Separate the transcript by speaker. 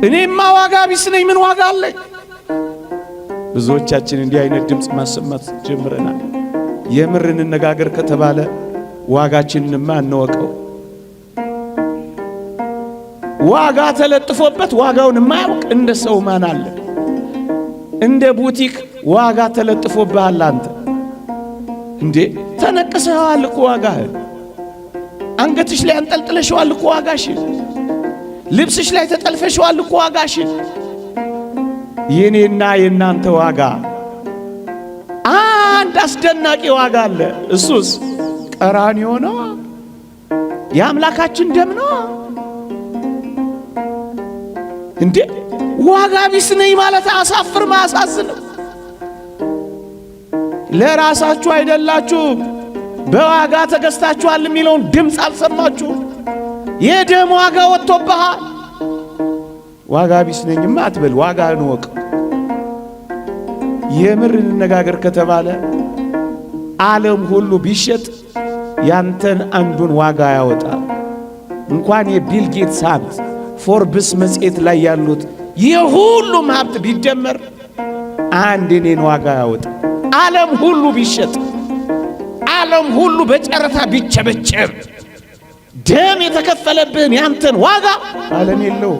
Speaker 1: እኔማ ዋጋ ቢስ ነኝ፣ ምን ዋጋ አለኝ? ብዙዎቻችን እንዲህ አይነት ድምፅ ማሰማት ጀምረናል። የምር እንነጋገር ከተባለ ዋጋችንንማ እንወቀው። ዋጋ ተለጥፎበት ዋጋውን የማያውቅ እንደ ሰው ማን አለ? እንደ ቡቲክ ዋጋ ተለጥፎብሃል። አንተ እንዴ ተነቅሰዋል እኮ ዋጋህ። አንገትሽ ላይ አንጠልጥለሽዋል እኮ ዋጋሽ። ልብስሽ ላይ ተጠልፈሽዋል እኮ ዋጋሽ። የኔና የናንተ ዋጋ አንድ አስደናቂ ዋጋ አለ። እሱስ ቀራንዮ ነው፣ የአምላካችን ደም ነው። እንዴ ዋጋ ቢስ ነኝ ማለት አያሳፍርም? አያሳዝንም? ለራሳችሁ አይደላችሁም፣ በዋጋ ተገዝታችኋል የሚለውን ድምፅ አልሰማችሁም? የደም ዋጋ ወጥቶብሃል። ዋጋ ቢስ ነኝማ አትበል፣ ዋጋህን እወቅ። የምር እንነጋገር ከተባለ ዓለም ሁሉ ቢሸጥ ያንተን አንዱን ዋጋ ያወጣ። እንኳን የቢል ጌትስ ሀብት፣ ፎርብስ መጽሔት ላይ ያሉት የሁሉም ሀብት ቢደመር አንድ እኔን ዋጋ ያወጣ። ዓለም ሁሉ ቢሸጥ፣ ዓለም ሁሉ በጨረታ ቢቸበቸብ ደም የተከፈለብህን ያንተን ዋጋ ዓለም የለው።